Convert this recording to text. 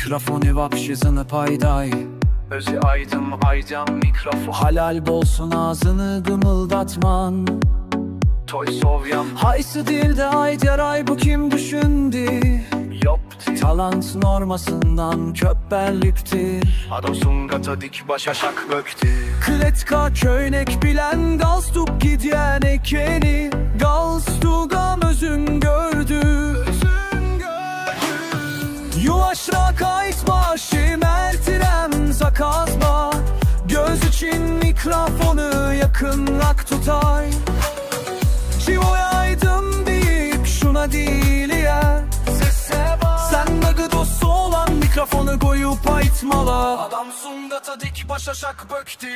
Mikrofony wapşe zyňyp aýdaý. Özi aýdym aýdýan mikrofon. Halal bolsun agzyny gymyldatman. Toý sowýan. Haýsy dilde aýdýaraý bu kim düşündi? Ýopdy. Talant normasyndan köp berlipdir. Adam sungata dik baş aşak bökdi. Kletka köýnek bilen galstuk gidýän ekeni. Galstugam özün gördü. Özün gördü. Ýuwaşrak aýtma ertirem zakaz bar. Göz üçin mikrofony ýakynrak tutaý. Žiwoý aýdym diýip şuna diýilýär. Sese bak. Sen dagy dosty olan mikrofony goýup aýtmaly. Adam sungata dik baş aşak bökdi.